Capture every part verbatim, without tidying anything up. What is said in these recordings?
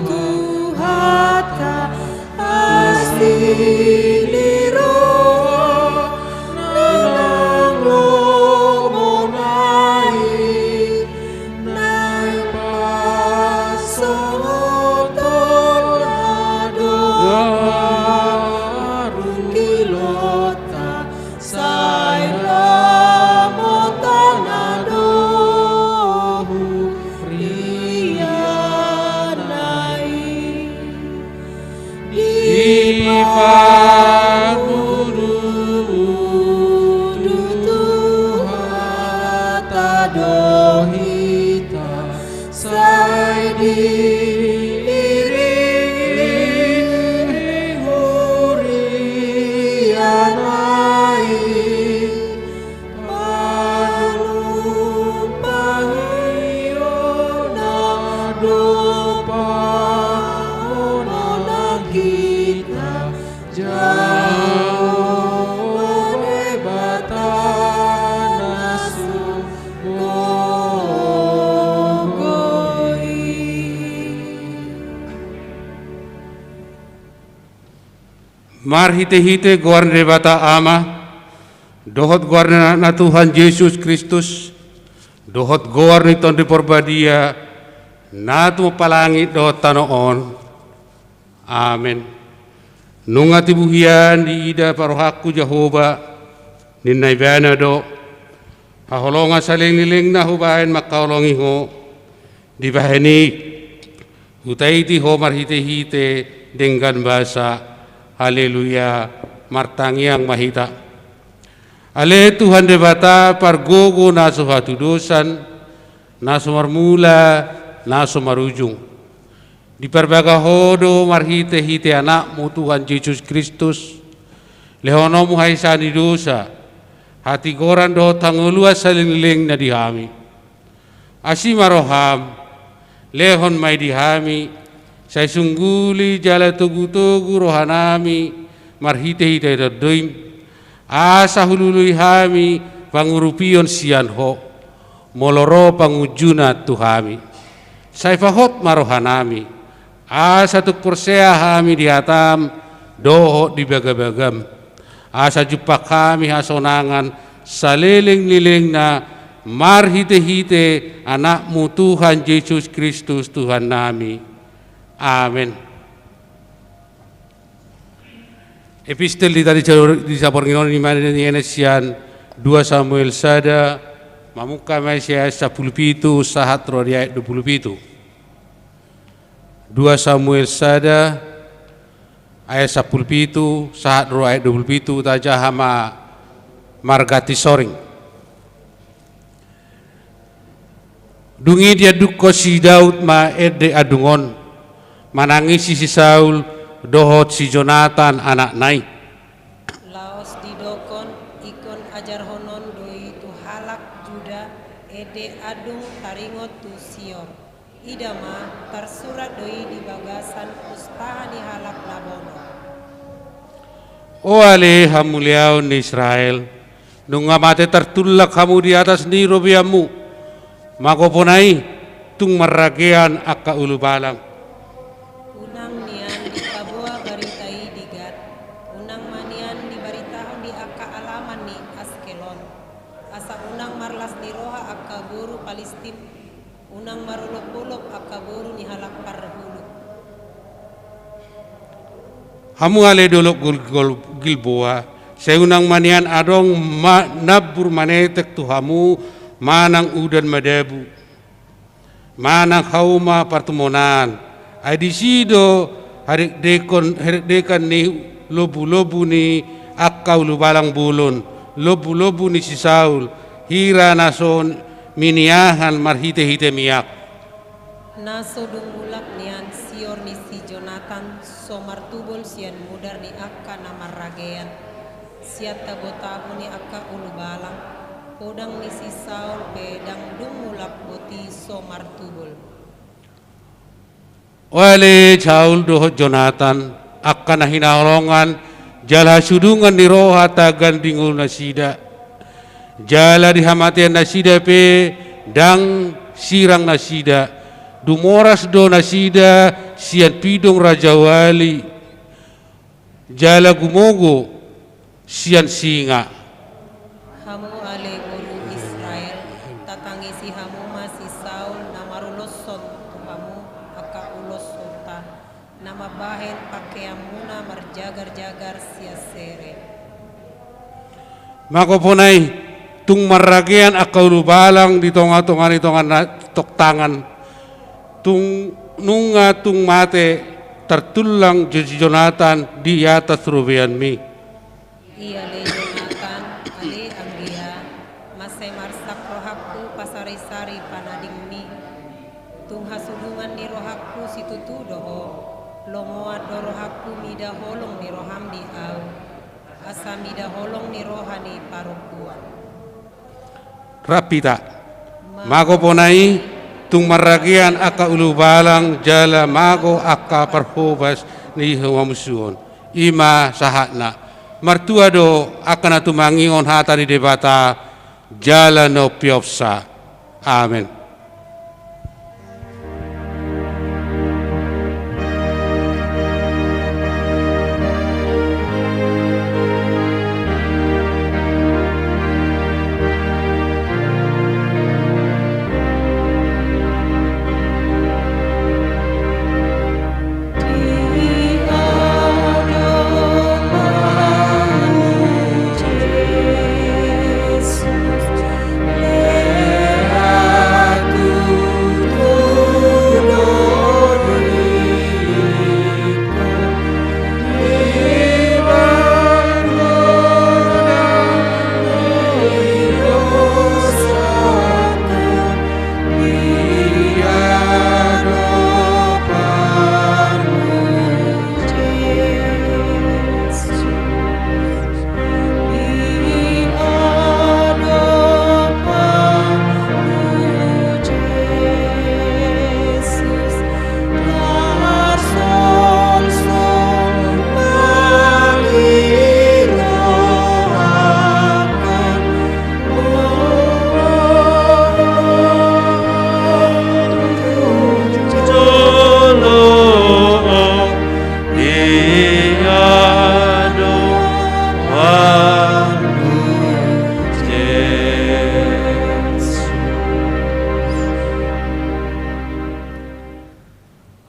Tuhanta, asi ni roha na nang lomo nai, naeng pasohothon na dohot angka ulaonta, sai lamota na dohot riana i. Dipamudu-mudu Tuhanta do hita, sai diiringi huriana i. Panumpahion na dohot pamononan hita, Jahowa Debata na so gogo i. Marhite-hite goar ni Debata Ama, dohot goar ni Anakna Tuhan Jesus Kristus, dohot goar ni Tondi Parbadia, na tumompa langit dohot tano on. Amen. Nunga tibu hian diida parrohangku Jahowa, ninna Ibana do, haholongan saleleng ni lelengna hubahen mangkaholongi ho. Dibahen i, hutaiti ho marhite-hite denggan basa. Haleluya, martangiang ma hita. Ale Tuhan Debata pargogo na so hatudosan, na so marmula, na so marujung. Diparbaga ho do marhite-hite Anakmu Tuhan Jesus Kristus, lehononmu hahisaan ni dosa, hatigoran dohot hangoluan saleleng ni lelengna di hami. Asi ma roham, lehon ma i di hami, sai sungguli jala togu-togu rohanami marhite-hite tondim, asa hulului hami pangurupion sian ho, molo ro pangunjunan tu hami. Sai pahot ma rohanami, asa tung porsea hami di hatam dohot di bagabagam, asa jumpang hami hasonangan saleleng ni lelengna marhite-hite Anakmu Tuhan Jesus Kristus Tuhannami. Amen. Epistel di tadi di saborngin on i ma nian sian dua Samuel sada, mamungka ma i sian ayat sampulu pitu sahat ro di ayat dua pulu pitu. Dua Samuel sada ayat sampulu pitu sahat ro ayat dua pulu pitu, tajaha ma marganti soring. Dung i diandungkon si Daud ma ende andung on, manangisi si Saul dohot si Jonatan anakna i. Laos didokon, ingkon ajarhonon do i tu halak Juda ende andung taringot tu Sion. Ida ma, tarsurat do i di bagasan pustaha ni halak na bonoh. O ale hamuliaon ni Israel, nunga mate tartulak hamu di atas ni robeanmu. Magopona i, tung marragean angka ulubalang. Unang nian dipaboa barita i di Gat, unang ma nian dibaritahon di angka alaman ni Askelon. Asa unang marlas ni roha angka boru Palistim, unang marolopolop angka boru ni halak parhuluk. Hamu ale dolok Gil-, Gil-, Gilboa, sai unang ma nian adong ma-, nambur manetek tu hamu manang udan madabu, manang hauma partumonaan. Ai disi do harekdekon, harekdekan ni lombu-lombu ni angka ulubalang bolon, lombu-lombu ni si Saul, hira na so miniahan marhite-hite miak. Na so dung mulak nian sior ni si Jonatan so martubol sian mudar ni angka na marragean, sian tabo-tabo ni angka ulubalang, podang ni si Saul pe ndang dung mulak boti so martubol. O ale Saul dohot Jonatan, angka na hinaholongan jala hasudungan ni roha tagan di ngolunasida, jala di hamateannasida pe ndang sirang nasida, Dumoras do nasida sian pidong rajawali, jala gumogo sian singa. Hamu ale boru Israel, tatangisi hamu ma si Saul na maruloshon tu hamu angka ulosonta, na mambahen pangkeanmuna marjagarjagar sian sere. Mangkophon ai, tung marragean angka ulubalang di tongatonga ni tonga na-, tongtangan, tung nunga tung mate tartullang jo si Jonatan di atas robeanmi. I ale Jonatan, ale anggea, mansai marsak rohangku pasarisari panadingmi. Tung hasudungan ni rohangku situtu do ho, lomoan do rohangku mida holong ni roham di ahu, asa mida holong ni roha ni parompuan. Rap hita. Mangkophon ai, tung marragean angka ulubalang jala mago angka parhobas ni hamusuon. I ma sahatna. Martua do angka na tumangion hata ni Debata, jala na umpeopsa. Amen.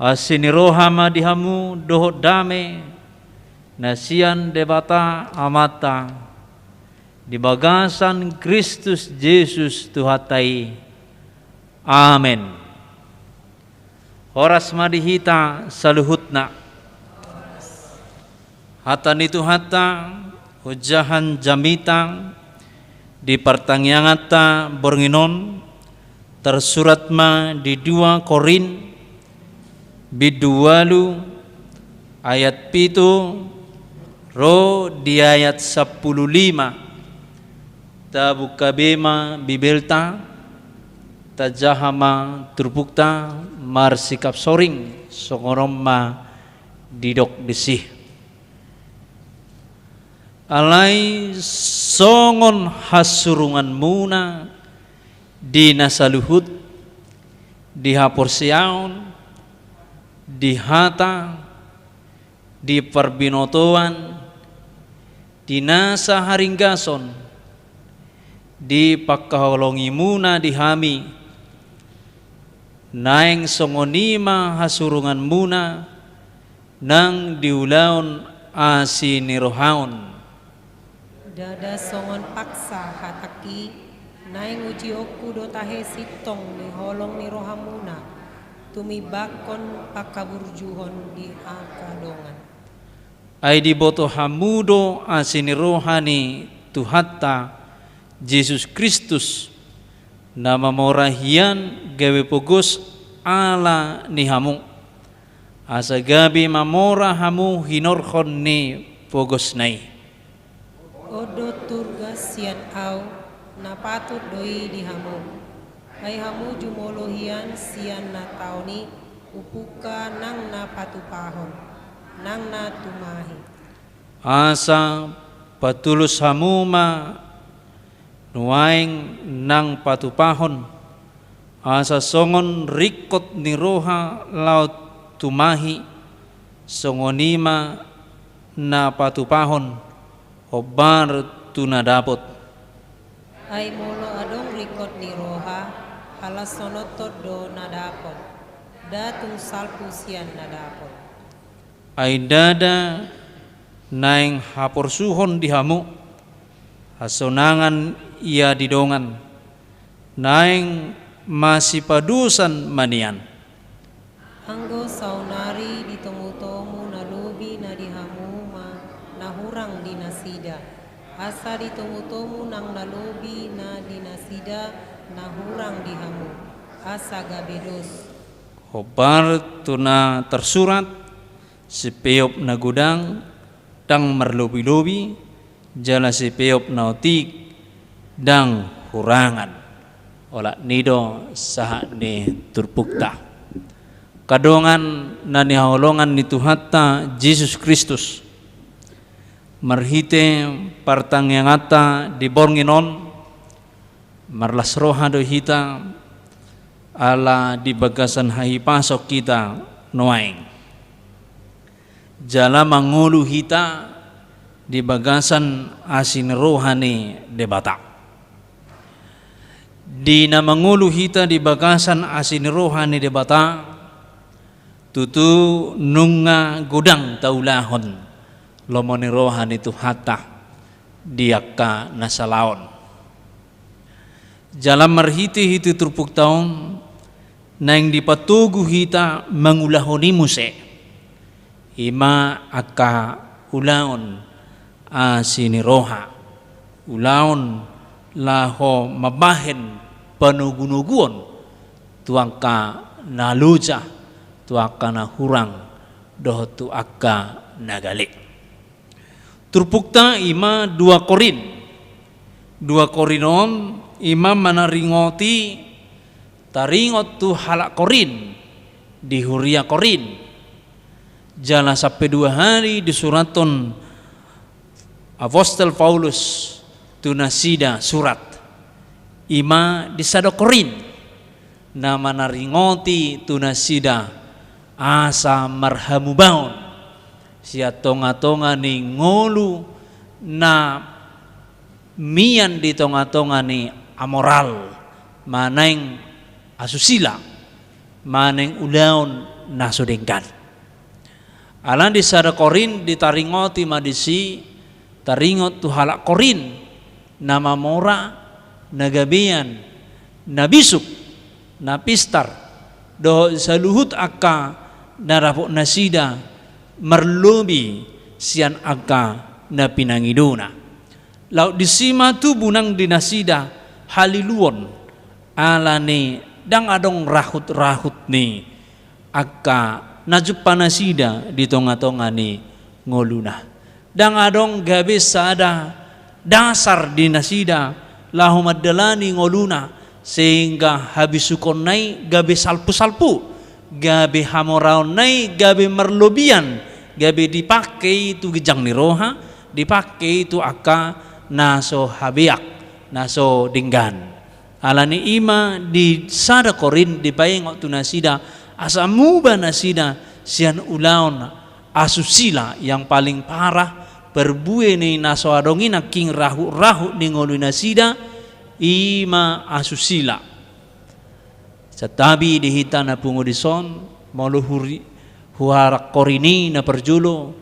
Asi ni roha ma di hamu dohot dame na sian Debata Amanta di bagasan Kristus Jesus Tuhanta i. Amen. Horas ma di hita saluhutna. Hata ni Tuhanta, ojahan jamita, di partangianganta borngin on, tarsurat ma di dua Korint, bindu ualu, ayat pitu, ro di ayat sampulu lima. Tabuka be ma Bibelta, tajaha ma turpukta, marsikap soring, songon on ma didok disi. Alai songon hasurunganmuna di na saluhut, di haporseaon, di hata, di parbinotoan, di nasa haringgason, di pangkaholongimuna di hami, naeng songon i ma hasurunganmuna nang di ulaon asi ni roha on. Ndada songon paksa hatangki, naeng ujionku do tahe sintong ni holong ni rohamuna, tumimbangkon panghaburjuhon di angka dongan. Ai diboto hamu do asi ni roha ni Tuhanta Jesus Kristus, na mamora hian gabe pogos ala ni hamu, asa gabe mamora hamu hinorhon ni pogosna i. On do turgas sian ahu, na patut do i di hamu. Ai hamu jumolo hian sian na taon i, umpungka nang na patupahon, nang na tumahi. Asa patulus hamu ma nuaeng nang patupahon, Asa songon ringkot ni roha laho tumahi, songon i ma na patupahon hombar tu na dapot. Ai molo adong ringkot ni roha, halashononhon do na dapot, nda tung salpu sian na dapot. Ai ndada naeng haporsuhon di hamu hasonangan ia di dongan, naeng masipadosan ma nian. Anggo saonari di tomutomu na lobi na di hamu ma na hurang di nasida, asa di tomutomu nang na lobi na di nasida na hurang di hamu, asa gabe dos. Hombar tu na tarsurat: Sipeop na godang ndang marlobilobi, jala sipeop na otik ndang hurangan. Olat ni do sahat ni turpukta. Angka dongan na nihaholongan ni Tuhanta Jesus Kristus, marhite partangianganta di borngin on, marlas roha do hita, ala di bagasan hahipason hita nuaeng. Jala mangolu hita di bagasan asi ni roha ni Debata. Di na mangolu hita di bagasan asi ni roha ni Debata, tutu nunga godang taulahon lomo ni roha ni Tuhanta di angka na sala on. Jala marhitehite turpukta on, naeng dipatogu hita mangulahon i muse. I ma angka ulaon asi ni roha, ulaon laho mambahen panogunoguon tu angka na loja, tu angka na hurang, dohot tu angka na gale. Turpukta i ma dua Korint. Dua Korint on i ma manaringoti, taringot tu halak Korint, di huria Korint. Jala sampe dua hali disurathon apostel Paulus tu nasida surat, i ma di sada Korint, na manaringoti tu nasida asa marhamubaon sian tongatonga ni ngolu na mian di tongatonga ni amoral, manang asusila, manang ulaon na so denggan. Alani di sada Korint ditaringoti ma disi, taringot tu halak Korint, na mamora, na gabean, na bisuk, na pistar, dohot saluhut angka na dapot nasida marlobi sian angka na pinangidona. Laho disi ma tubu nang di nasida haliluon, alani ndang adong rahutrahut ni angka na jumpa nasida di tongatonga ni ngoluna. Ndang adong gabe sada dasar di nasida laho mandalani ngoluna, sehingga habisukonna i gabe salpusalpu, gabe hamoraonna i gabe marlobian, gabe dipake i tu ginjang ni roha, dipake i tu angka na so habeak, na so denggan. Alani i ma di sada Korint dipaingot tu nasida, asa muba nasida sian ulaon asusila, yang paling parah, parbue ni na so adong i nangkin rahutrahut ni ngolu nasida, i ma asusila. Santabi di hita na pungu dison, molo huri-, huarak Korint i na parjolo,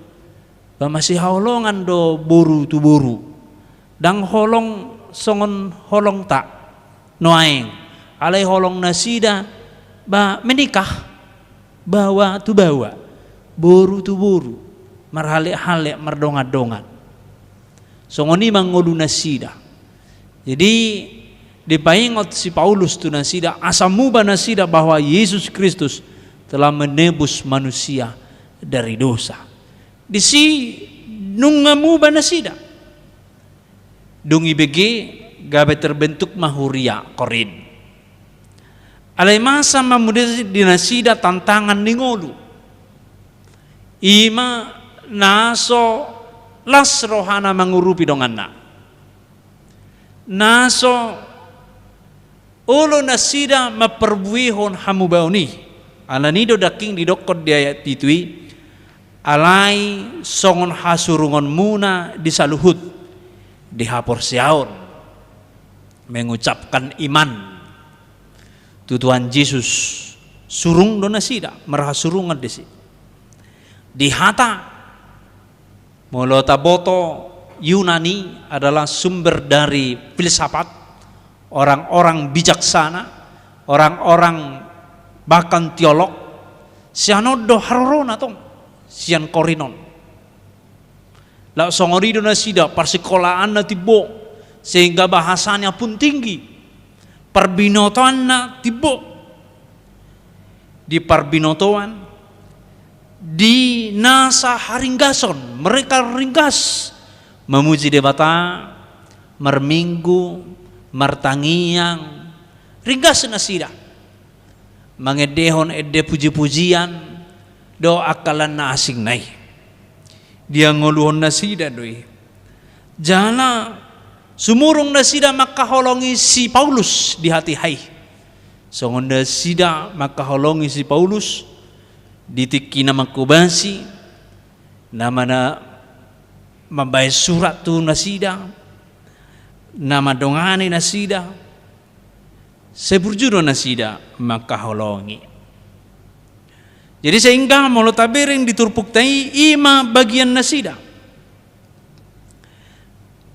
ba masihaholongan do boru tu boru. Ndang holong songon holongta nuaeng. Alai holong nasida, ba menikah, baoa tu baoa, boru tu boru, marhalekhalek, mardongandongan. Songon i ma ngolu nasida. Jadi, dipaingot si Paulus tu nasida, asa muba nasida bahwa Yesus Kristus telah menebus manusia dari dosa. Disi nunga muba nasida. Dung ibege, gabe terbentuk ma huria Korint. Alai masa ma muse di nasida tantangan ni ngolu. I ma na so las rohana mangurupi donganna. Na so Olo nasida mamparbuehon hamubaon i. Alani do dangking didokkon di ayat pitu i, alai songon hasurungonmuna di saluhut, di haporseaon, mengucapkan iman tu Tuhan Jesus, surung do nasida, marhasurungan disi. Di hata, molo taboto, Yunani adalah sumber dari filsafat, orang-orang bijaksana, orang-orang bahkan teolog, sian on do harorona tong, sian Korin on. Laos songon i do nasida, parsikolaanna timbo, sehingga bahasanya pun tinggi, parbinotoanna timbo. Di parbinotoan, di nasa haringgason, mereka ringgas memuji Debata, marminggu, martangiang, ringgas nasida mangendehon ende puji-pujian dohot angka na asing nai. Diangoluhon nasida do i. Jala sumurung nasida mangkaholongi si Paulus di hatiha i. Songon nasida mangkaholongi si Paulus di tingki na manghobasi, na mana mambaen surat tu nasida, na mandongani nasida, sai burju do nasida mangkaholongi. Jadi sehingga molo tabereng di turpukta i, i ma bagian nasida.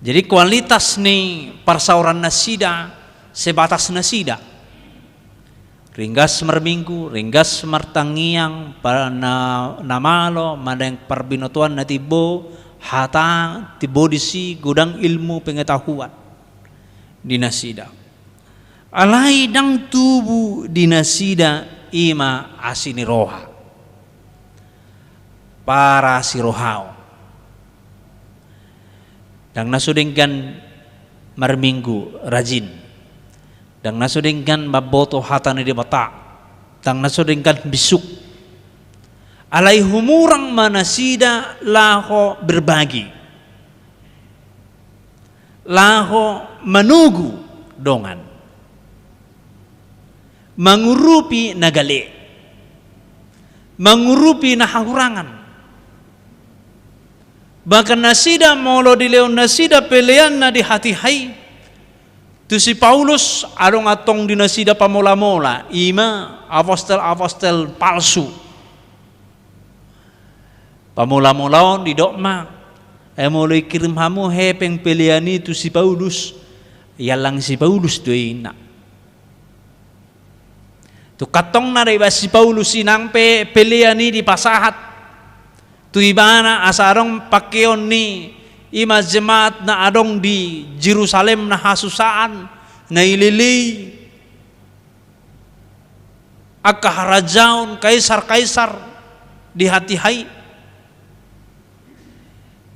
Jadi kualitas ni parsaoran nasida, sebatas nasida. Ringgas marminggu, ringgas martangiang, pa-, na, na malo, manang parbinotoan na timbo, hata, timbo disi godang ilmu pengetahuan di nasida. Alai ndang tubu di nasida i ma asi ni roha. Parasi rohaon. Ndang na so denggan marminggu rajin. Ndang na so denggan mamboto hata ni Debata. Ndang na so denggan bisuk. Alai humurang ma nasida laho berbagi. Laho manogu dongan. Mangurupi na gale. Mangurupi na hahurangan. Bahkan nasida molo dilehon nasida peleanna di hatiha i, tu si Paulus adong antong di nasida pamola-mola, i ma apostel-apostel palsu. Pamola-mola on didok ma, ai molo ikirim hamu hepeng pelean i tu si Paulus, iallang si Paulus do i, ninna. Tung antong na dibaen si Paulus i nang pe pelean i dipasahat tu ibana asa adong pangkeon ni i ma jemaat na adong di Jerusalem na hasusaan, na dilelei angka harajaon kaisar-kaisar di hatiha i.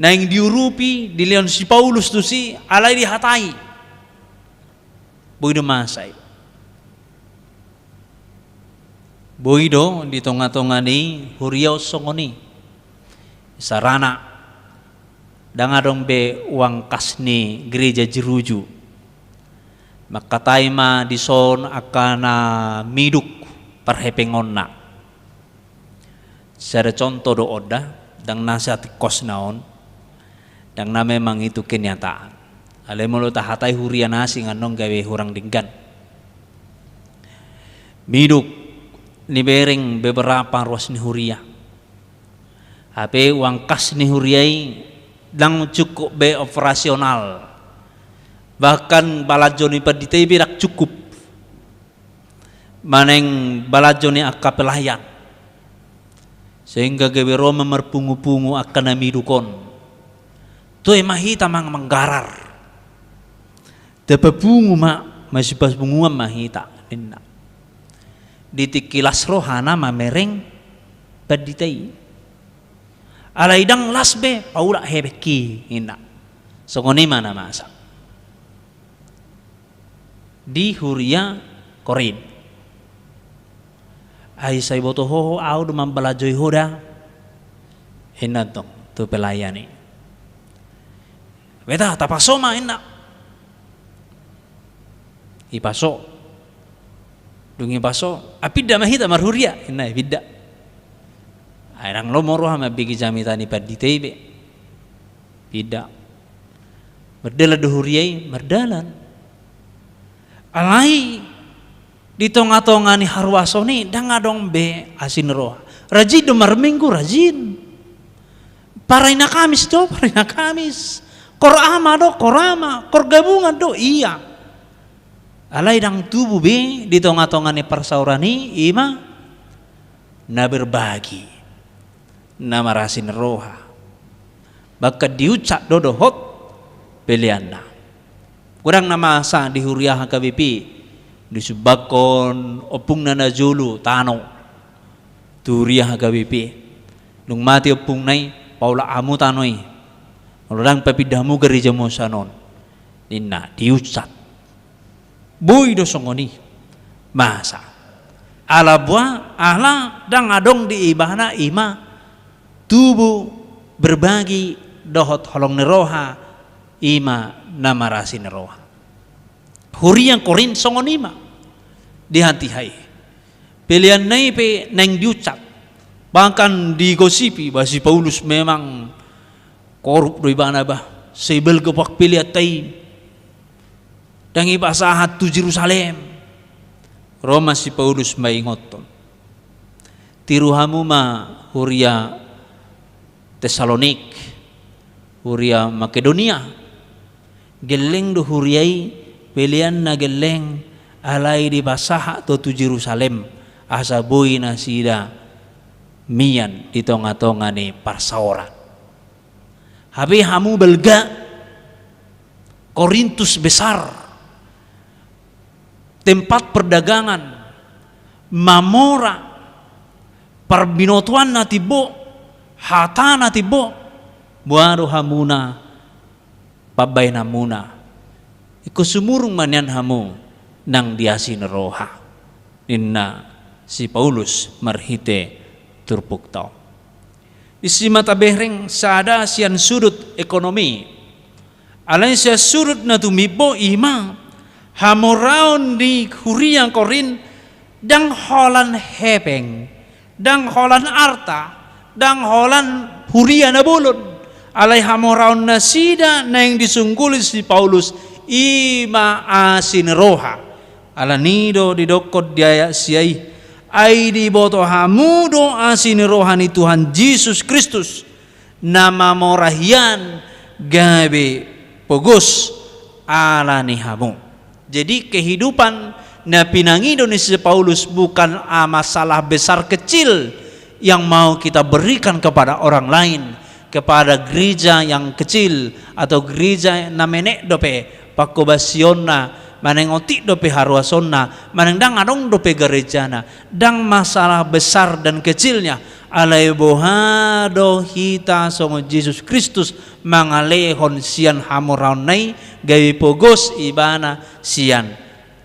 Naeng diurupi, dilehon si Paulus tusi, alai dihatai. Boi do masa i. Boi do di tonga-tonga ni huria on songon i. Sarana, ndang adong be uang kas ni gereja Jeruju. Mangkatai ma dison angka na miduk parhepengonna. Sada contoh do on da, ndang na satingkosna on, ndang na memang itu kenyataan. Alai molo tahatai huria na asing annon gabe hurang denggan. Miduk nibereng beberapa ruas ni huria. Hape uang kas ni huria i ndang cukup be operasional. Bahkan balanjo ni pandita i pe ndang cukup. Manang balanjo ni angka pelayan. Sehingga gabe ro ma marpungu-pungu angka na miduk on. Toe ma hita mang-, manggarar. Tapapungu ma, masipapunguan ma hita, ninna. Di tingki las rohana mamereng pandita i. Alai ndang las be, paulak hepengki, ninna. Songon i ma na masa. Di huria Korin. Ai sai boto ho, ho, au do mambalanjoi ho da. Ninna tong tu pelayan i. Beta, tapaso ma, ninna. Ipaso. Dung i paso, "Ah, pinda ma hita marhuria," ninna i, "pinda. Ai ndang lomo roha mambege jamita ni pandita i be. Pinda. Mardalan do huria i, mardalan." Alai di tonga-tonga ni haruason i ndang adong be asi ni roha. Rajin do marminggu, rajin. Parina Kamis do, parina Kamis. Kor ama do, kor ama. Kor gabungan do, ia. Alai ndang tubu be di tonga-tonga ni parsaoran i, i ma na berbagi, na marasi ni roha. Bahkan diucap do dohot peleanna. Godang na masa di huria H K B P, disumbanghon ompungna na jolo tano tu huria H K B P. Dung mate ompungna i, "Paulak hamu tano i. Molo ndang, papinda hamu garejamu sian on," ninna, diucap. Boi do songon i. Masa? Ala boha? Ala ndang adong di ibana i ma tubu berbagi dohot holong ni roha, i ma na marasi ni roha. Huria Korint songon i ma di hatiha i. Peleanna i pe naeng diucap. Bahkan digosipi, bah, si Paulus memang korup do ibana, bah. Sai balga peleanta i. Ndang dipasahat tu Jerusalem. Ro ma si Paulus maingothon. Tiru hamu ma huria Tesalonik, huria Makedonia. Gelleng do huria i, peleanna gelleng, alai dipasahat do tu Jerusalem, asa boi nasida mian di tonga-tonga ni parsaoran. Hape hamu balga, Korintus besar, tempat perdagangan, mamora, parbinotoanna timbo, hatana timbo, boha do hamuna pambahenanmuna? Ingkon sumurung ma nian hamu nang di asi ni roha, ninna si Paulus marhite turpukta on. Disi ma tabereng sada sian sudut ekonomi. Alai sian sudut na tumimbo, i ma hamoraon ni huria Korint ndang holan hepeng, ndang holan arta, ndang holan huria na bolon. Alai hamoraon nasida naeng disungguli si Paulus, i ma asi ni roha. Alani do didokkon di ayat sia i, ai diboto hamu do asi ni roha ni Tuhan Jesus Kristus, na mamora hian gabe pogos alani hamu. Jadi kehidupan na pinangido ni si Paulus bukan, ah, masalah besar kecil yang mau kita berikan kepada orang lain, kepada gereja yang kecil atau gereja na menek dope pangkobasionna, manang otik dope haruasonna, manang ndang adong dope garejana. Ndang masalah besar dan kecilnya, alai boha do hita songon Jesus Kristus mangalehon sian hamoraonna i gabe pogos ibana sian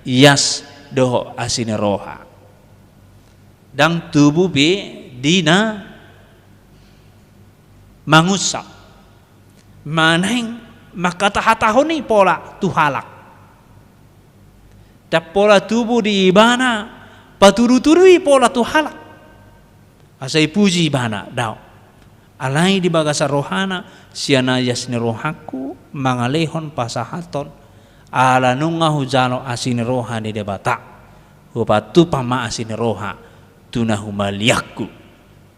ias dohot asi ni roha. Ndang tubu be di na mangunsal. Manang mangkatahatahon i pola tu halak. Ndang pola tubu di ibana patudutudu i pola tu halak, asa dipuji ibana, daong. Alai di bagasan rohana, sian ias ni rohangku mangalehon pasahaton, ala nunga hujalo asi ni roha ni Debata, hupatupa ma asi ni roha tu na humaliangku,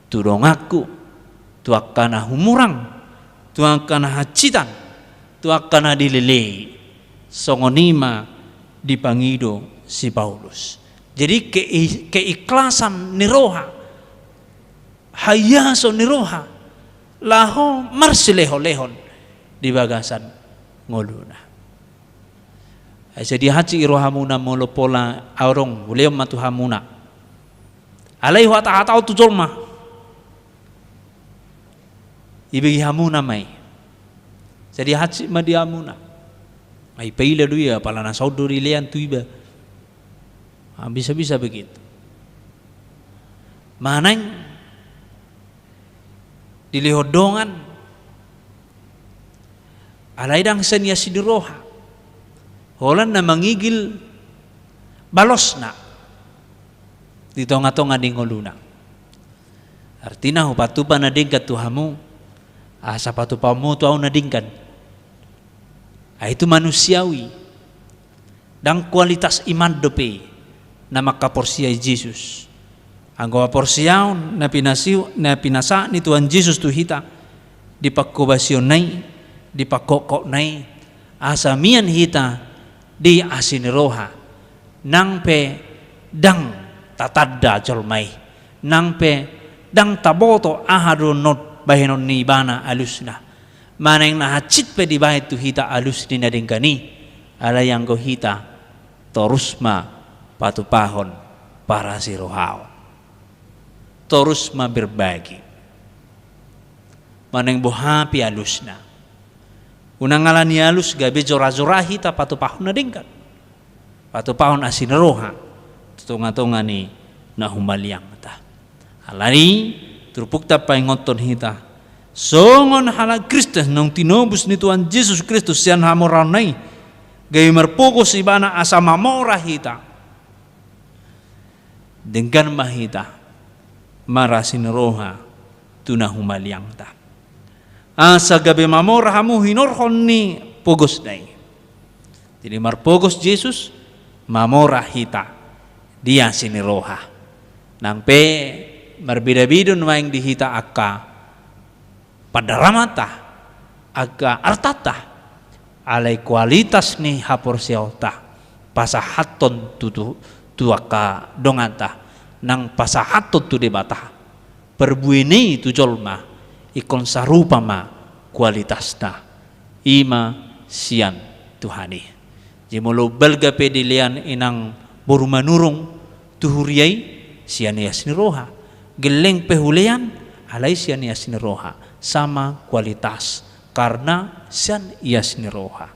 tu donganku, tu angka na humurang, tu angka na hansitan, tu angka na dilelei. Songon i ma dipangido si Paulus. Jadi kei-, keikhlasan ni roha, haiason ni roha, laho marsilehonlehon di bagasan ngoluna. Ai sai dihansit i rohamuna molo pola adong, ulehon ma tu hamuna. Alai huhatahataon tu jolma, ibege hamuna ma i. Sai dihansit ma di hamuna. Ai paila do ia, pala na saut do dilean tu iba. Ah, bisa-bisa begitu. Manang dilehon dongan, alai ndang sian ias ni roha. Holan na mangigil balosna. di tonga-tonga ni ngoluna. Artina hupatupa na denggan tu hamu, asa patupaonmu tu ahu na denggan. Ai itu manusiawi. Ndang kualitas iman dope na mangkaporseai Jesus. Anggo haporseaon na pinasiu-, na pinasahat ni Tuhan Jesus tu hita, di pangkobasionna i, di pangkokkoonna i, asa mian hita di asi ni roha, nang pe ndang tatanda jolma i, nang pe ndang taboto aha do not bahenon ni ibana alusna. Manang na hansit pe dibahen tu hita alus ni na denggan i, alai anggo hita torus ma patupahon parasirohaon. Torus ma berbagi. Manang boha pe alusna. Unang ala ni alus gabe jora-jora hita patupahon na denggan. Patupahon asi ni roha tu tonga-tonga ni na humaliangta. Alani turpukta paingothon hita, songon halak Kristen naung tinobus ni Tuhan Jesus Kristus sian hamoraonna i, gabe marpogos ibana asa mamora hita. Denggan ma hita marasi ni roha tu na humaliangta. Asa gabe mamora hamu hinorhon ni pogosna i. Jadi marpogos Jesus, mamora hita di asi ni roha. Nang pe marbeda-beda nuaeng di hita angka pandaramanta, angka artanta, alai kualitas ni haporseaonta pasahathon tu, tu, tu angka donganta, nang pasahathon tu Debata. Parbuena i tu jolma, ingkon sarupa ma kualitasna, i ma sian Tuhan i. Jadi molo balga pe dilean inang boru Manurung tu huria i, sian ias ni roha. Gelleng pe hulean, alai sian ias ni roha. Sama kualitas, karna sian ias ni roha.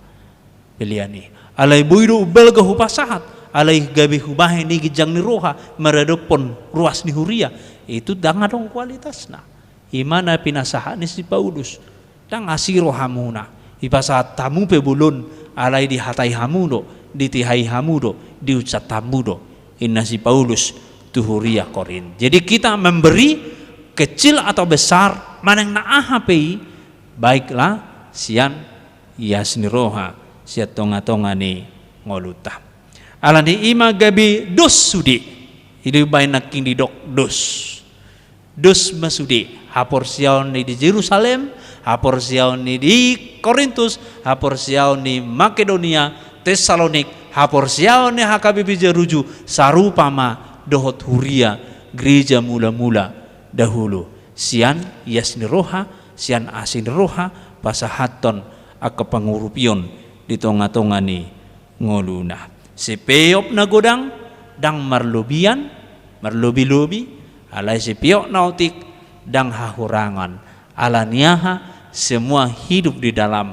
Pelean i. Alai boi do umbalga hupasahat, alai gabe hubahen i ginjang ni roha maradophon ruas ni huria. Itu ndang adong kualitasna. I ma na pinasahat ni si Paulus. Ndang asi rohamuna, ipasahat hamu pe bolon, alai dihatai hamu do, ditihai hamu do, diunsat hamu do. Inna si Paulus tu huria Korint. Jadi kita memberi kecil atau besar, manang na aha pe i, baiklah sian ias ni roha, sian tonga-tonga ni ngolunta. Alani i ma gabe dos sude, i do baen nangkin didok dos. Dos ma sude, haporseaon ni di Jerusalem, haporseaon ni di Korintus, haporseaon ni Makedonia, Tesalonik, haporseaon ni H K B P Jaruju, sarupa ma dohot huria gereja mula-mula dahulu. Sian ias ni roha, sian asi ni roha, pasahathon angka pangurupion di tonga-tonga ni ngoluna. Sipeop na godang, ndang marlobian, marlobi-lobi, alai sipeop na otik, ndang hahurangan. Alani aha, semua hidup di dalam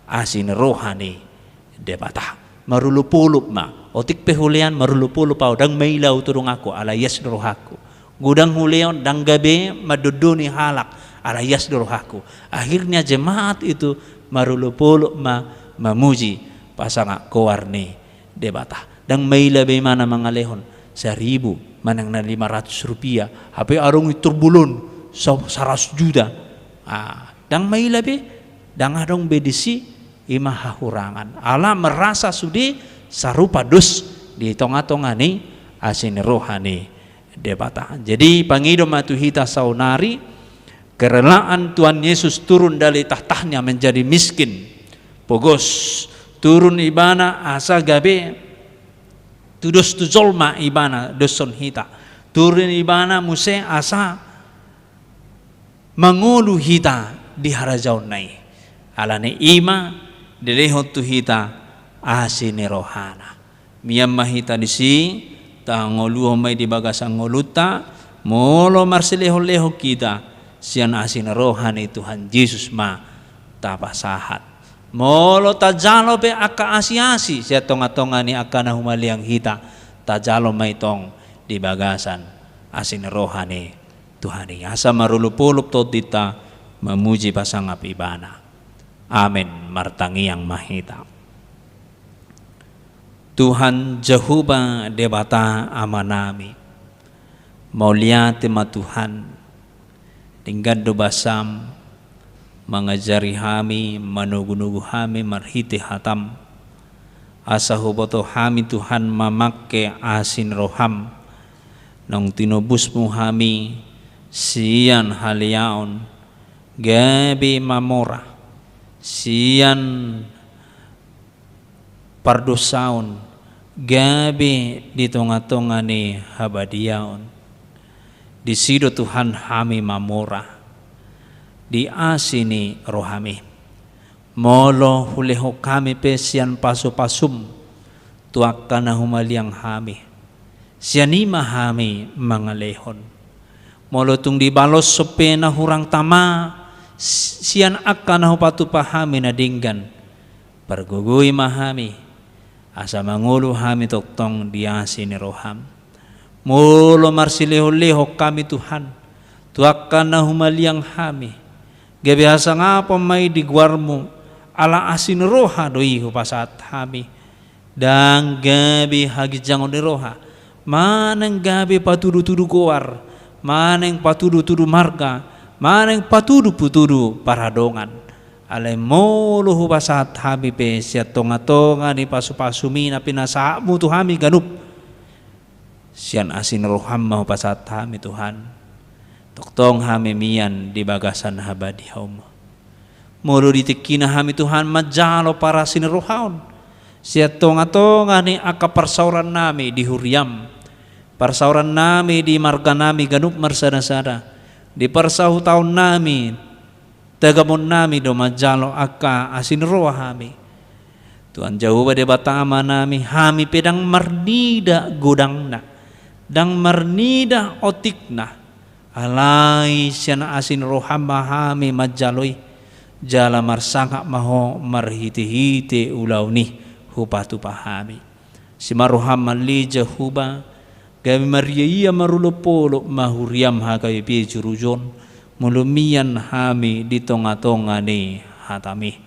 asi ni roha ni Debata. Marolop-olop ma, otik pe hulean marolop-olop ahu, ndang maila ahu tu donganku, alai ias ni rohangku. Godang huleon, ndang gabe mandondoni halak, alai ias ni rohangku. Akhirnya jemaat itu marolop-olop ma mamuji pasangap goar ni Debata. Ndang maila be imana mangalehon saribu, manang na lima ratus rupiah, hape adong i turbolon sa-, saratus juta. Ah, ndang maila be, ndang adong be disi, i ma hahurangan. Ala merasa sude sarupa dos di tonga-tonga ni asi ni roha ni Debata. Jadi pangido ma tu hita saonari, kerelaan Tuhan Yesus turun dari tahtanya menjadi miskin. Pogos, turun ibana asa gabe tudos tu jolma ibana doshon hita. Turun ibana muse asa mangolu hita di harajaonna i. Alani i ma dilehon tu hita asi ni rohana. Mian ma hita disi, tangoluhon ma i di bagasan ngolunta, molo marsilehon-lehon hita, sian asi ni roha ni Tuhan Jesus ma tapasahat. Molo tajalo pe angka asi-asi, sian tonga-tonga ni angka na humaliang hita, tajalo ma i tong di bagasan asi ni roha ni Tuhan i. Asa marolop-olop tondinta mamuji pasangap ibana. Amen. Martangiang ma hita. Tuhan Jahowa Debata Amanami, Mauliate ma Tuhan, denggan do basam mangajari hami, manogunogu hami marhite hatam. Asa huboto hami Tuhan mamangke asi ni roham, naung tinobusmu hami sian haleaon, gabe mamora sian pardosaon, gabe di tongatonga ni habadiaon. Disi do Tuhan hami mamora di asi ni rohami. Molo hulehon hami pe sian pasupasum tu angka na humaliang hami, sian i ma hami mangalehon. Molo tung dibaloshon pe na hurang tama sian angka na hupatupa hami na denggan, pargogoi ma hami, asa mangolu hami tongtong di asi ni roham. Molo marsilehonlehon hami Tuhan tu angka na humaliang hami, gabe hasangapon ma i di goarmu, ala asi ni roha do i hupasahat hami. Ndang gabe haginjangon ni roha, manang gabe patudutudu goar, manang patudutudu marga, manang patudutudu paradongan. Alai molo hupasahat hami pe sian tongatonga ni pasupasum i na pinasahatmu tu hami ganup, sian asi ni roham ma hupasahat hami Tuhan, tongtong hami mian di bagasan habadiaonmu. Molo di tingkina hami Tuhan manjalo parasi ni roha on sian tongatonga ni angka parsaorannami di huriam, parsaorannami di marganami ganup marsadasada, di parsahutaonnami, tagamonnami do manjalo angka asi ni roha hami. Tuhan Jahowa Debata Amanami, hami pe ndang marnida godangna, ndang marnida otikna, alai sian asi ni roham ma hami manjalo i, jala marsangap ma ho marhitehite ulaon i hupatupa hami. Asi ma roham ale Jahowa, gabe mariaia marolopolop ma huriam H K B P Jurujon, molo mian hami di tongatonga ni hatami.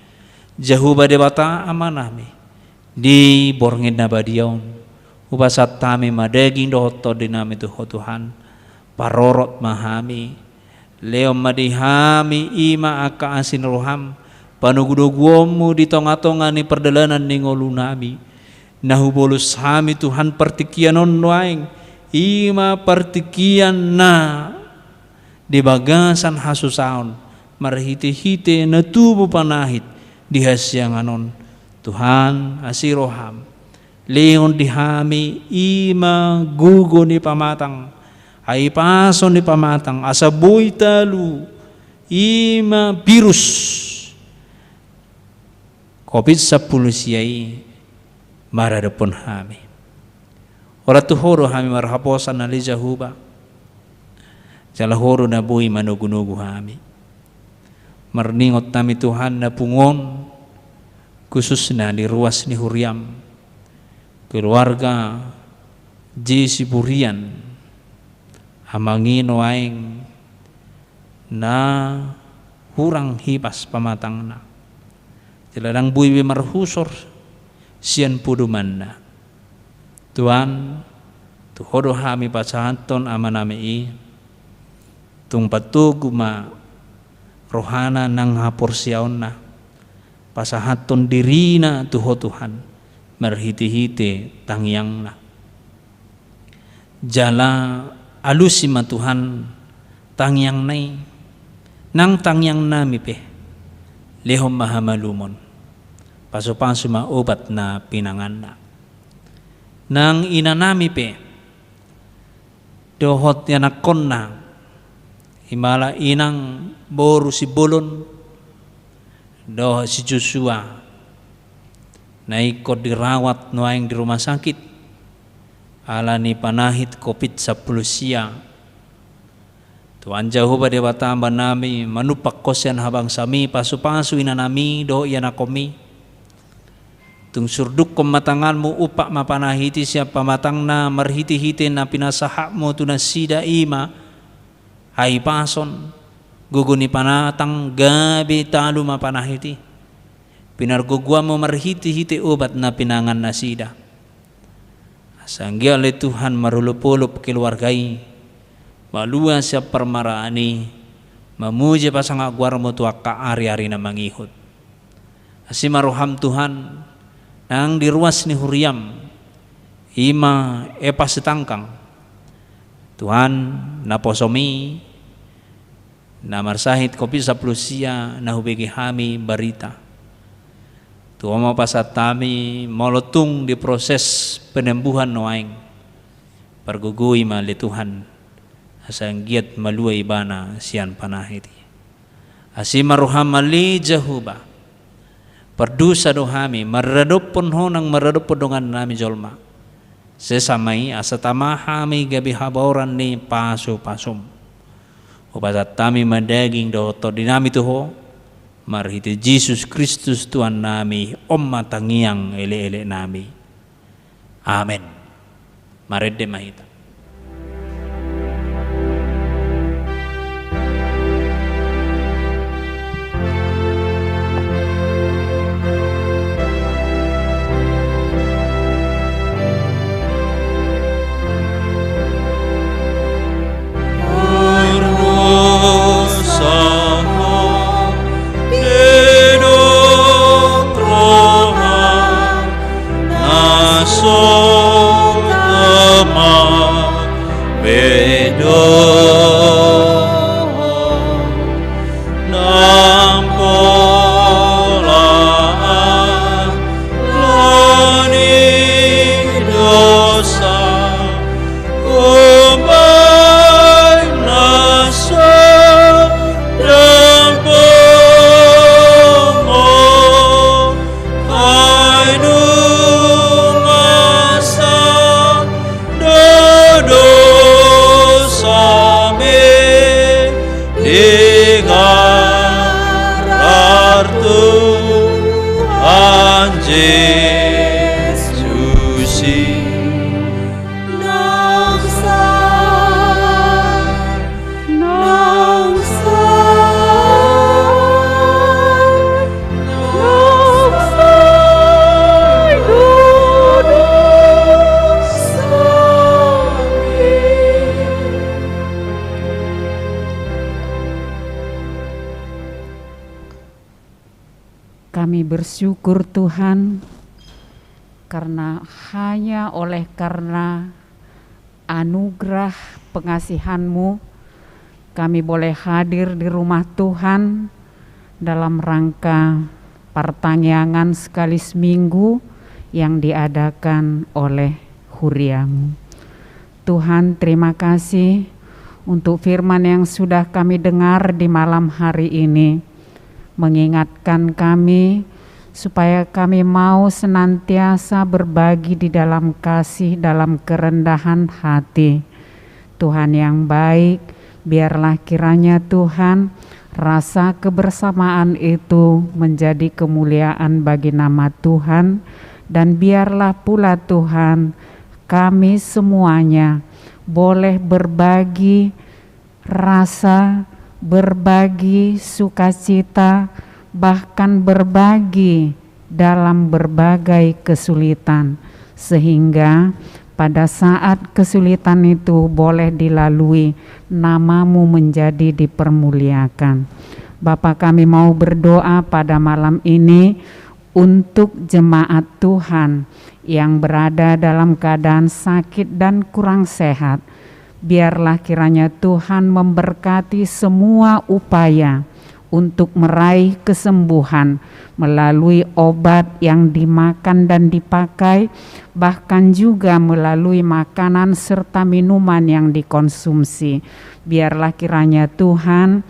Jahowa Debata Amanami, di borngin na badia on, hupasahat hami ma daging dohot tondinami tu ho Tuhan, parorot ma hami, lehon ma di hami i ma angka asi ni roham, panogunoguonmu di tongatonga ni pardalanan ni ngolunami. Na hubolus hami Tuhan partingkian on nuaeng, i ma partingkian na di bagasan hasusaon, marhitehite na tubu panahit di hasiangan on. Tuhan, asi roham, lehon di hami i ma gogo ni pamatang, hahipason ni pamatang, asa boi talu i ma virus covid sampulu sia i maradophon hami. Horas tu ho do hami marhaposan ale Jahowa, jala ho do na boi manogunogu hami. Marningot hami Tuhan na pungu on, khususna di ruas ni huriam, keluarga J Siburian, amang i nuaeng na hurang hipas pamatangna, jala ndang boi be marhusor sian podomanna. Tuhan, tu ho do hami pasahathon amanami i, tung patogu ma rohana nang haporseaonna, pasahathon dirina tu ho Tuhan, marhitehite tangiangna. Jala alusi ma Tuhan tangiangna i, nang tangiangnami pe, lehon ma hamalumon, pasupasu ma obat na pinanganna. Nang inanami pe, dohot ianakkonna, imala inang boru Simbolon, dohot si Joshua, na ingkon dirawat nuaeng di rumah sakit, ala ni panahit covid sampulu sia. Tuhan Jahowa Debata Amanami, manumpak ho sian habangsami, pasupasu inanami, dohot ianakkonmi. Tung surdukkon ma tanganmu, umpak ma panahiti sian pamatangna, marhitehite na pinasahatmu tu nasida i ma, hahipason, gogo ni pamatang, gabe talu ma panahiti. Pinargogoanmu marhitehite obat na pinangan nasida. Asa anggiat ale Tuhan marolopolop keluarga i, Malua sian parmaraan i, mamuji pasangap goarmu tu angka ari-ari na mangihut. Asi ma roham Tuhan, nang di ruas ni huriam, i ma Epas Sitangkang. Tuhan, naposomi, na marsahit covid sampulu sia na hubege hami barita. Tu Ho ma pasahat hami molo tung di proses penyembuhan nuaeng. Pargogoi ma ale Tuhan, asa anggiat malua ibana sian panyakit i. Asi ma roham ale Jahowa. Pardosa do hami, maradophon Ho nang maradophon dongan nami jolma. Sesa ma i asa tama hami gabe habaoran ni pasu-pasum. Hupasahat hami ma daging dohot tondi nami tu Ho, marhite Jesus Kristus Tuhan nami, on ma tangiang elek-elek nami. Amen. Marende ma hita. Kami bersyukur, Tuhan, karena hanya oleh karena anugerah pengasihan-Mu, kami boleh hadir di rumah Tuhan dalam rangka partangiangan sekali seminggu yang diadakan oleh huria-Mu. Tuhan, terima kasih untuk firman yang sudah kami dengar di malam hari ini, mengingatkan kami supaya kami mau senantiasa berbagi di dalam kasih, dalam kerendahan hati. Tuhan yang baik, biarlah kiranya, Tuhan, rasa kebersamaan itu menjadi kemuliaan bagi nama Tuhan, dan biarlah pula, Tuhan, kami semuanya boleh berbagi rasa, berbagi sukacita, bahkan berbagi dalam berbagai kesulitan, sehingga pada saat kesulitan itu boleh dilalui, nama-Mu menjadi dipermuliakan. Bapa, kami mau berdoa pada malam ini untuk jemaat Tuhan yang berada dalam keadaan sakit dan kurang sehat. Biarlah kiranya Tuhan memberkati semua upaya untuk meraih kesembuhan melalui obat yang dimakan dan dipakai, bahkan juga melalui makanan serta minuman yang dikonsumsi. Biarlah kiranya Tuhan,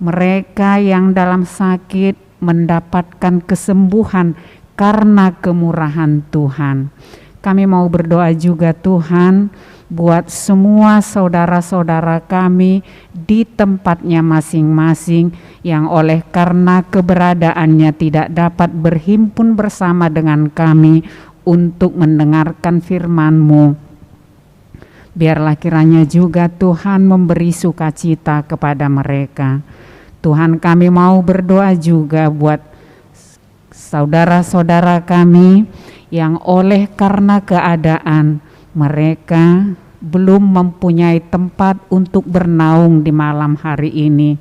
mereka yang dalam sakit mendapatkan kesembuhan karena kemurahan Tuhan. Kami mau berdoa juga, Tuhan, buat semua saudara-saudara kami di tempatnya masing-masing yang oleh karena keberadaannya tidak dapat berhimpun bersama dengan kami untuk mendengarkan firman-Mu. Biarlah kiranya juga Tuhan memberi sukacita kepada mereka. Tuhan, kami mau berdoa juga buat saudara-saudara kami yang oleh karena keadaan mereka belum mempunyai tempat untuk bernaung di malam hari ini.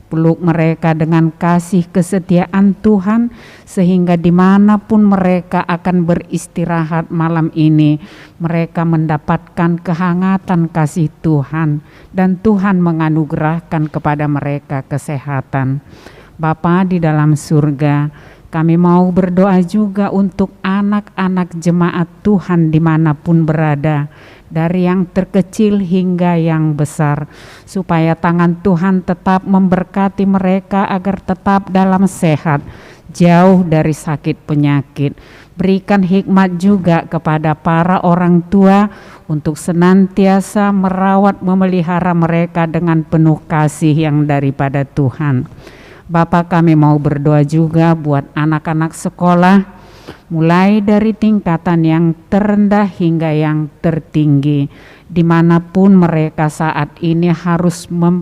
Peluk mereka dengan kasih kesetiaan Tuhan, sehingga dimanapun mereka akan beristirahat malam ini, mereka mendapatkan kehangatan kasih Tuhan, dan Tuhan menganugerahkan kepada mereka kesehatan. Bapa di dalam surga, kami mau berdoa juga untuk anak-anak jemaat Tuhan dimanapun berada, dari yang terkecil hingga yang besar, supaya tangan Tuhan tetap memberkati mereka agar tetap dalam sehat, jauh dari sakit penyakit. Berikan hikmat juga kepada para orang tua untuk senantiasa merawat memelihara mereka dengan penuh kasih yang daripada Tuhan. Bapa, kami mau berdoa juga buat anak-anak sekolah, mulai dari tingkatan yang terendah hingga yang tertinggi, dimanapun mereka saat ini harus mem-,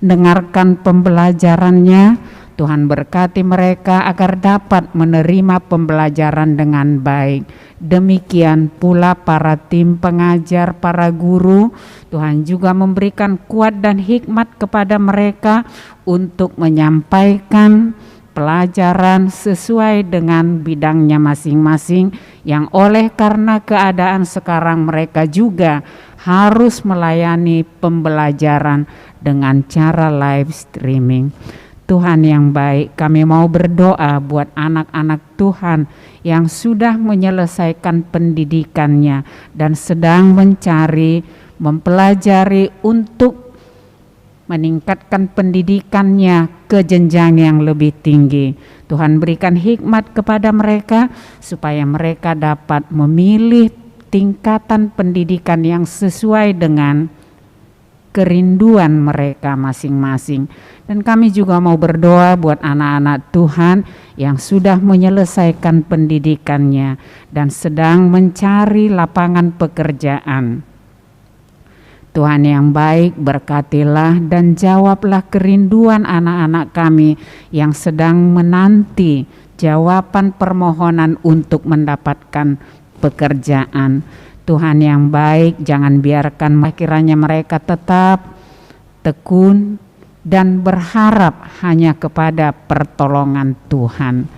mendengarkan pembelajarannya. Tuhan berkati mereka agar dapat menerima pembelajaran dengan baik. Demikian pula para tim pengajar, para guru. Tuhan juga memberikan kuat dan hikmat kepada mereka untuk menyampaikan pelajaran sesuai dengan bidangnya masing-masing, yang oleh karena keadaan sekarang mereka juga harus melayani pembelajaran dengan cara live streaming. Tuhan yang baik, kami mau berdoa buat anak-anak Tuhan yang sudah menyelesaikan pendidikannya dan sedang mencari, mempelajari untuk meningkatkan pendidikannya ke jenjang yang lebih tinggi. Tuhan, berikan hikmat kepada mereka supaya mereka dapat memilih tingkatan pendidikan yang sesuai dengan kerinduan mereka masing-masing. Dan kami juga mau berdoa buat anak-anak Tuhan yang sudah menyelesaikan pendidikannya dan sedang mencari lapangan pekerjaan. Tuhan yang baik, berkatilah dan jawablah kerinduan anak-anak kami yang sedang menanti jawaban permohonan untuk mendapatkan pekerjaan. Tuhan yang baik, jangan biarkan, kiranya mereka tetap tekun dan berharap hanya kepada pertolongan Tuhan.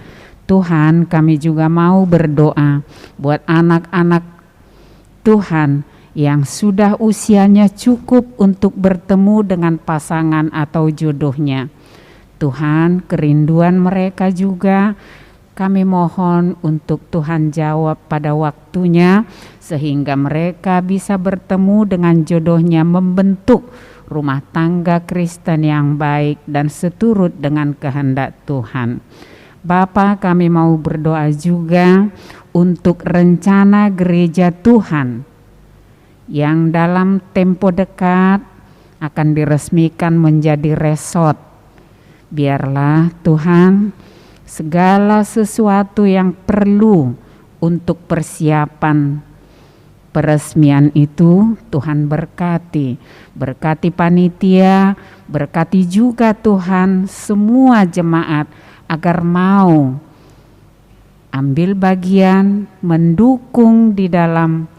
Tuhan, kami juga mau berdoa buat anak-anak Tuhan yang sudah usianya cukup untuk bertemu dengan pasangan atau jodohnya. Tuhan, kerinduan mereka juga kami mohon untuk Tuhan jawab pada waktunya, sehingga mereka bisa bertemu dengan jodohnya, membentuk rumah tangga Kristen yang baik dan seturut dengan kehendak Tuhan. Bapa, kami mau berdoa juga untuk rencana gereja Tuhan yang dalam tempo dekat akan diresmikan menjadi resort. Biarlah Tuhan, segala sesuatu yang perlu untuk persiapan peresmian itu, Tuhan berkati. Berkati panitia, berkati juga Tuhan semua jemaat agar mau ambil bagian mendukung di dalam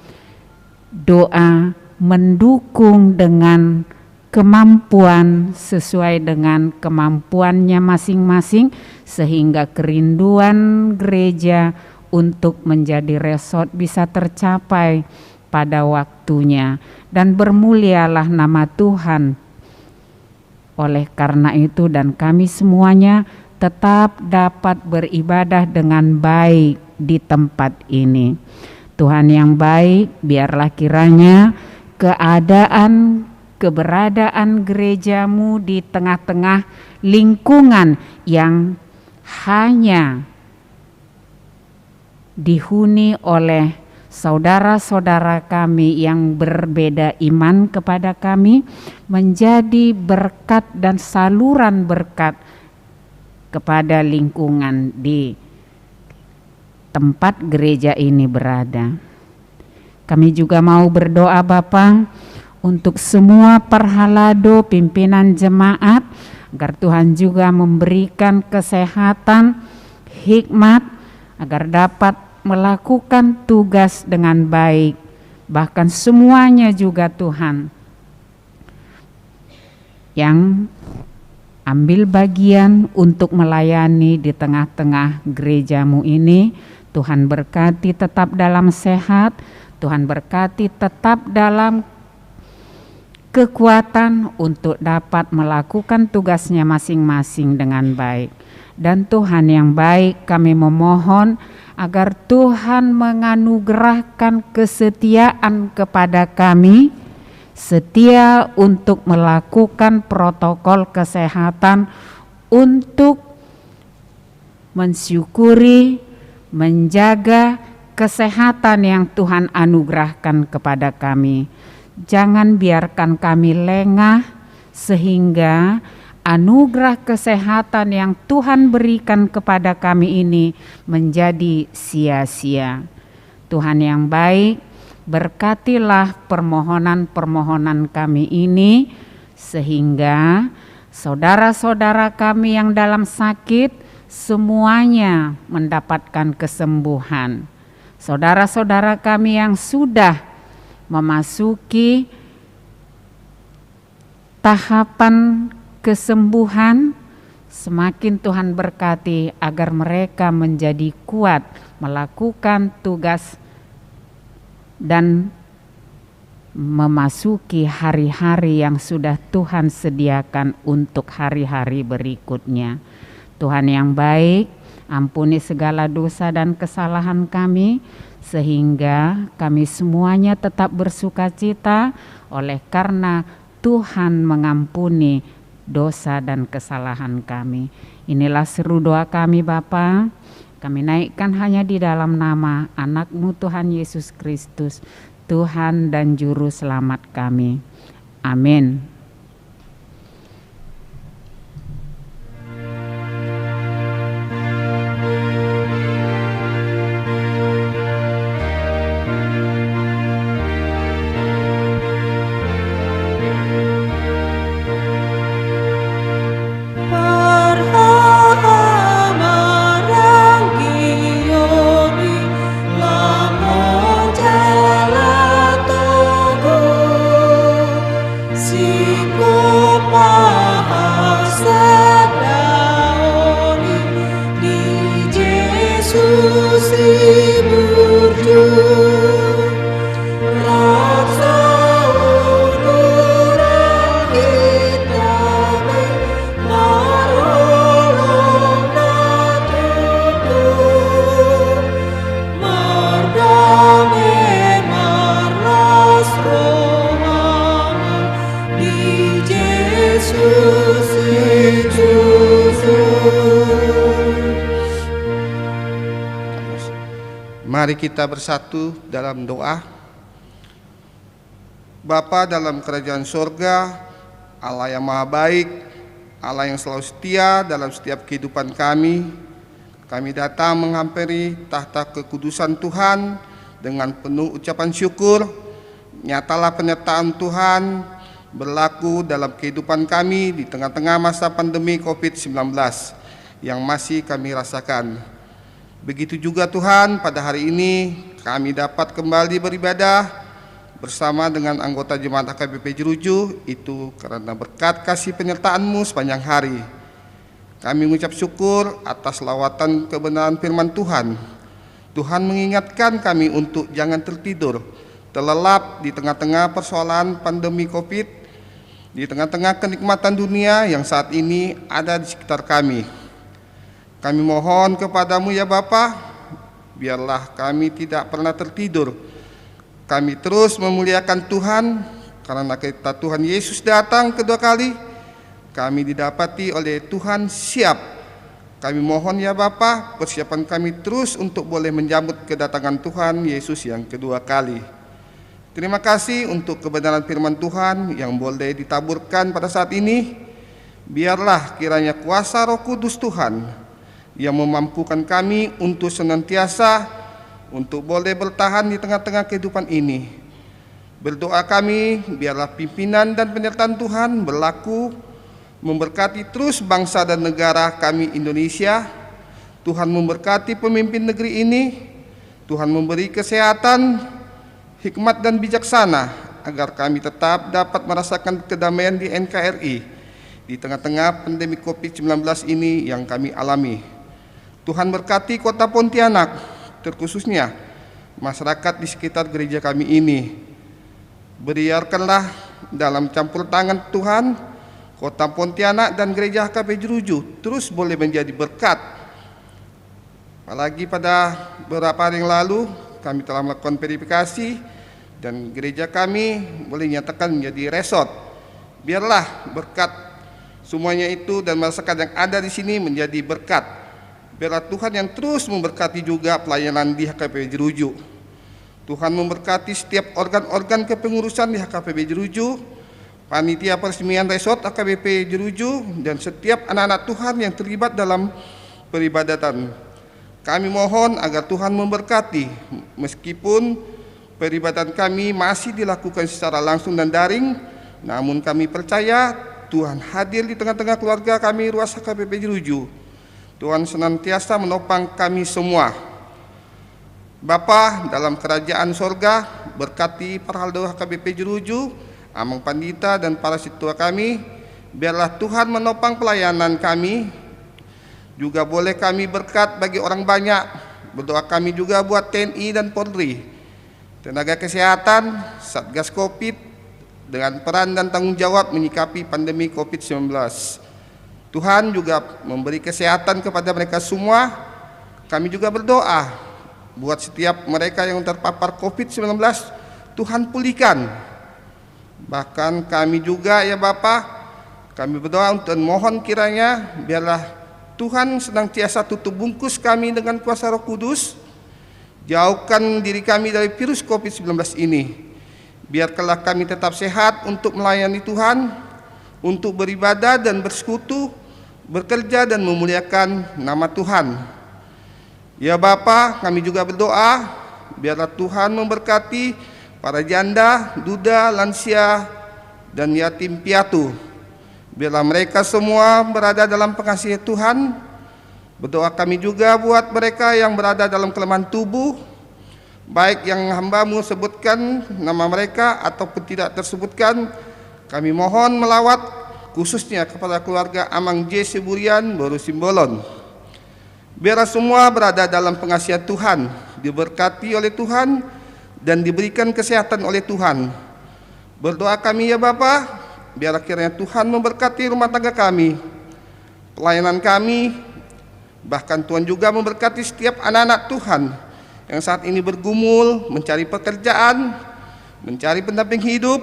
doa, mendukung dengan kemampuan, sesuai dengan kemampuannya masing-masing, sehingga kerinduan gereja untuk menjadi resort bisa tercapai pada waktunya. Dan bermulialah nama Tuhan oleh karena itu, dan kami semuanya tetap dapat beribadah dengan baik di tempat ini. Tuhan yang baik, biarlah kiranya keadaan, keberadaan gerejamu di tengah-tengah lingkungan yang hanya dihuni oleh saudara-saudara kami yang berbeda iman kepada kami, menjadi berkat dan saluran berkat kepada lingkungan di tempat gereja ini berada. Kami juga mau berdoa, Bapa, untuk semua parhalado, pimpinan jemaat, agar Tuhan juga memberikan kesehatan, hikmat, agar dapat melakukan tugas dengan baik. bahkan semuanya juga, Tuhan, yang ambil bagian untuk melayani di tengah-tengah gereja-Mu ini. Tuhan berkati tetap dalam sehat, Tuhan berkati tetap dalam kekuatan untuk dapat melakukan tugasnya masing-masing dengan baik. Dan Tuhan yang baik, kami memohon agar Tuhan menganugerahkan kesetiaan kepada kami, setia untuk melakukan protokol kesehatan, untuk mensyukuri, menjaga kesehatan yang Tuhan anugerahkan kepada kami. Jangan biarkan kami lengah, sehingga anugerah kesehatan yang Tuhan berikan kepada kami ini menjadi sia-sia. Tuhan yang baik, berkatilah permohonan-permohonan kami ini, sehingga saudara-saudara kami yang dalam sakit semuanya mendapatkan kesembuhan. Saudara-saudara kami yang sudah memasuki tahapan kesembuhan, semakin Tuhan berkati agar mereka menjadi kuat melakukan tugas dan memasuki hari-hari yang sudah Tuhan sediakan untuk hari-hari berikutnya. Tuhan yang baik, ampuni segala dosa dan kesalahan kami, sehingga kami semuanya tetap bersukacita oleh karena Tuhan mengampuni dosa dan kesalahan kami. Inilah seru doa kami, Bapa. Kami naikkan hanya di dalam nama Anak-Mu, Tuhan Yesus Kristus, Tuhan dan Juru Selamat kami. Amin. Singkop ma hasadaon i, di Jesus i burju. Rap saur-uran hita be marholong na tutu. Mardame marlas rohana di Jesus i tutu. Mari kita bersatu dalam doa. Bapa dalam kerajaan sorga, Allah yang maha baik, Allah yang selalu setia dalam setiap kehidupan kami, kami datang menghampiri tahta kekudusan Tuhan dengan penuh ucapan syukur. Nyatalah penyertaan Tuhan berlaku dalam kehidupan kami di tengah-tengah masa pandemi covid sembilan belas yang masih kami rasakan. Begitu juga Tuhan, pada hari ini kami dapat kembali beribadah bersama dengan anggota jemaat H K B P Jeruju, itu karena berkat kasih penyertaan-Mu sepanjang hari. Kami mengucap syukur atas lawatan kebenaran firman Tuhan. Tuhan mengingatkan kami untuk jangan tertidur, terlelap di tengah-tengah persoalan pandemi covid, di tengah-tengah kenikmatan dunia yang saat ini ada di sekitar kami. Kami mohon kepada-Mu, ya Bapa, biarlah kami tidak pernah tertidur. Kami terus memuliakan Tuhan, karena ketika Tuhan Yesus datang kedua kali, kami didapati oleh Tuhan siap. Kami mohon, ya Bapa, persiapan kami terus untuk boleh menyambut kedatangan Tuhan Yesus yang kedua kali. Terima kasih untuk kebenaran firman Tuhan yang boleh ditaburkan pada saat ini. Biarlah kiranya kuasa Roh Kudus Tuhan yang memampukan kami untuk senantiasa untuk boleh bertahan di tengah-tengah kehidupan ini. Berdoa kami, biarlah pimpinan dan penyertaan Tuhan berlaku, memberkati terus bangsa dan negara kami Indonesia. Tuhan memberkati pemimpin negeri ini. Tuhan memberi kesehatan, hikmat dan bijaksana, agar kami tetap dapat merasakan kedamaian di N K R I di tengah-tengah pandemi covid sembilan belas ini yang kami alami. Tuhan berkati kota Pontianak, terkhususnya masyarakat di sekitar gereja kami ini. Biarkanlah dalam campur tangan Tuhan, kota Pontianak dan gereja H K P Jeruju terus boleh menjadi berkat. Apalagi pada beberapa hari yang lalu, kami telah melakukan verifikasi dan gereja kami boleh dinyatakan menjadi resort. Biarlah berkat semuanya itu dan masyarakat yang ada di sini menjadi berkat. Biarlah Tuhan yang terus memberkati juga pelayanan di H K P Jeruju. Tuhan memberkati setiap organ-organ kepengurusan di H K P B Jeruju, panitia peresmian resort H K B P Jeruju, dan setiap anak-anak Tuhan yang terlibat dalam peribadatan. Kami mohon agar Tuhan memberkati, meskipun peribadatan kami masih dilakukan secara langsung dan daring, namun kami percaya Tuhan hadir di tengah-tengah keluarga kami, Ruas H K B P Jeruju. Tuhan senantiasa menopang kami semua. Bapa dalam kerajaan sorga, berkati parhaldo H K B P Jeruju, Amang Pandita, dan para sintua kami. Biarlah Tuhan menopang pelayanan kami. Juga boleh kami berkat bagi orang banyak. Berdoa kami juga buat T N I dan Polri, tenaga kesehatan, Satgas covid, dengan peran dan tanggung jawab menyikapi pandemi covid sembilan belas. Tuhan juga memberi kesehatan kepada mereka semua. Kami juga berdoa buat setiap mereka yang terpapar covid sembilan belas, Tuhan pulihkan. Bahkan kami juga, ya Bapa, kami berdoa dan mohon kiranya biarlah Tuhan senantiasa tutup bungkus kami dengan kuasa Roh Kudus. Jauhkan diri kami dari virus covid sembilan belas ini. Biarkanlah kami tetap sehat untuk melayani Tuhan, untuk beribadah dan bersekutu, bekerja dan memuliakan nama Tuhan. Ya Bapa, kami juga berdoa, biarlah Tuhan memberkati para janda, duda, lansia, dan yatim piatu. Biarlah mereka semua berada dalam pengasihan Tuhan. Berdoa kami juga buat mereka yang berada dalam kelemahan tubuh, baik yang hamba-Mu sebutkan nama mereka ataupun tidak tersebutkan. Kami mohon melawat khususnya kepada keluarga Amang J Siburian, boru Simbolon. Biarlah semua berada dalam pengasihan Tuhan, diberkati oleh Tuhan, dan diberikan kesehatan oleh Tuhan. Berdoa kami, ya Bapa, biarlah kiranya Tuhan memberkati rumah tangga kami, pelayanan kami, bahkan Tuhan juga memberkati setiap anak-anak Tuhan yang saat ini bergumul mencari pekerjaan, mencari pendamping hidup,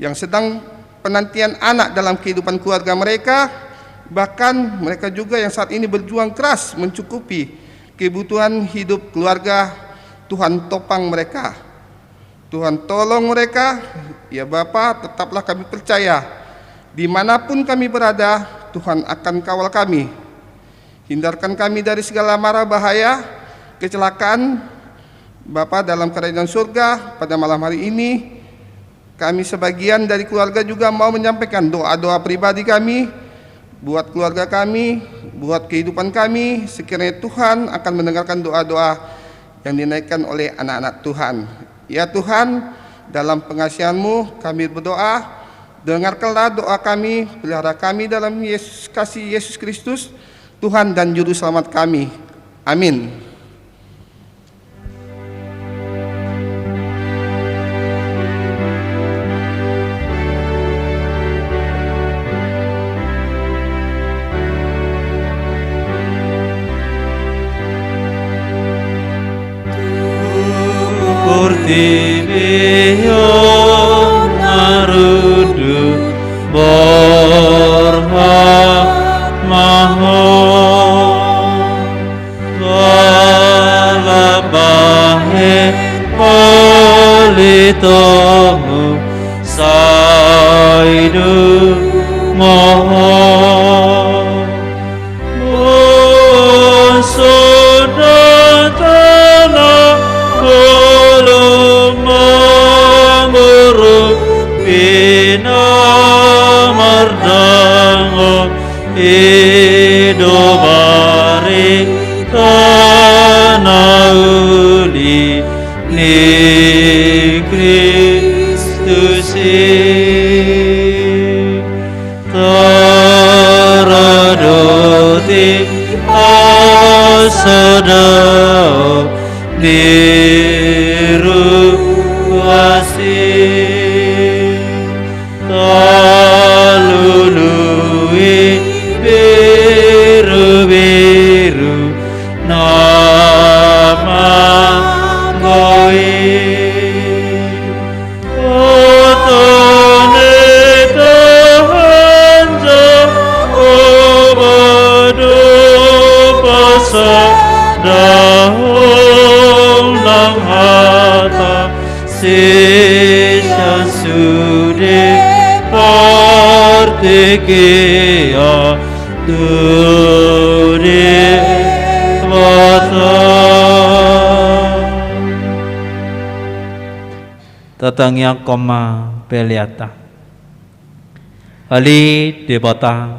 yang sedang penantian anak dalam kehidupan keluarga mereka, bahkan mereka juga yang saat ini berjuang keras mencukupi kebutuhan hidup keluarga. Tuhan topang mereka. Tuhan tolong mereka. Ya Bapa, tetaplah kami percaya, dimanapun kami berada, Tuhan akan kawal kami. Hindarkan kami dari segala mara bahaya, kecelakaan. Bapa dalam kerajaan surga, pada malam hari ini, kami sebagian dari keluarga juga mau menyampaikan doa-doa pribadi kami, buat keluarga kami, buat kehidupan kami. Sekiranya Tuhan akan mendengarkan doa-doa yang dinaikkan oleh anak-anak Tuhan. Ya Tuhan, dalam pengasihan-Mu kami berdoa, dengarkanlah doa kami, pelihara kami dalam Yesus, kasih Yesus Kristus, Tuhan dan Juru Selamat kami. Amin. Tu portibi on na rundut borhat ma ho. Salap bahen politomu sai dungo ho. Sonda tana kolom manguru pina mardango. I do barita na uli ni Asa dao ni ruas i, talului birubiru na manggo i. Oto ni Tuhan Jahowa do pasadahon nang hata sian sude partingkian tu Debata. Tatangiangkon ma peleanta. Ale Debata,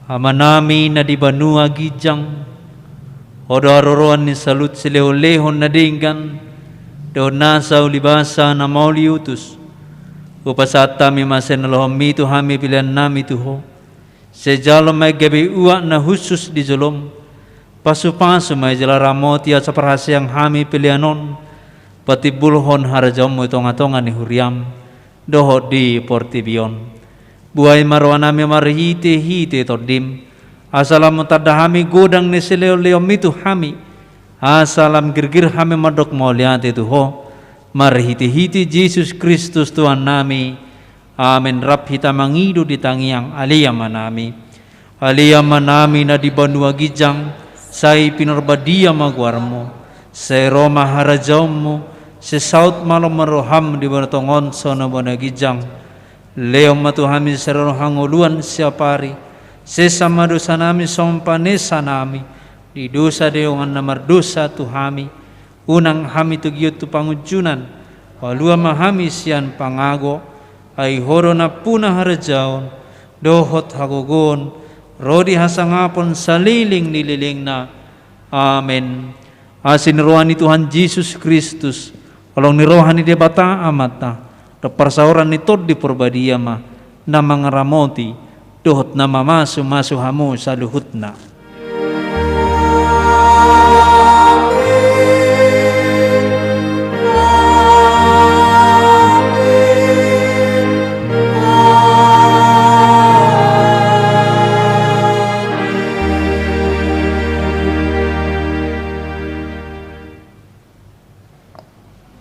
Amanami na di banua ginjang, Ho do haroroan ni saluhut silehonlehon na denggan dohot nasa ulibasa na mauliutus. Hupasahat hami ma sian na lohomi tu hami peleannami tu Ho. Sai jalo ma i gabe uap na hushus di jolom. Pasupasu ma i jala ramoti asa parhaseang hami pelean on patimbulhon harajaonmu i tongatonga ni huriam dohot di portibi on. Buhai ma rohanami marhitehite Tondim, asa lam tanda hami godang ni silehonlehonmi tu hami, asa lam girgir hami mandok mauliate tu Ho, marhitehite Jesus Kristus Tuhannami. Amen. Rap hita mangido di tangiang Ale Amanami. Ale Amanami na di banua ginjang, sai pinarbadia ma goarmu, sai ro ma harajaonmu, sai saut ma lomo ni roham di banua tonga on songon na banua ginjang. Lehon ma tu hami sadari on hangoluan siapari, sesa ma dosanami songon panesanami di dosa ni dongan na mardosa tu hami, unang hami togihon tu pangunjunan, palua ma hami sian pangago, ai Ho do nampuna harajaon, dohot hagogoon, ro di hasangapon saleleng ni lelengna. Amen. Asi ni roha ni Tuhan Jesus Kristus, holong ni roha ni Debata Amanta, dohot parsaoran ni Tondi Parbadia ma, na mangaramoti, dohot na mamasumasu hamu saluhutna.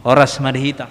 Horas ma di hita.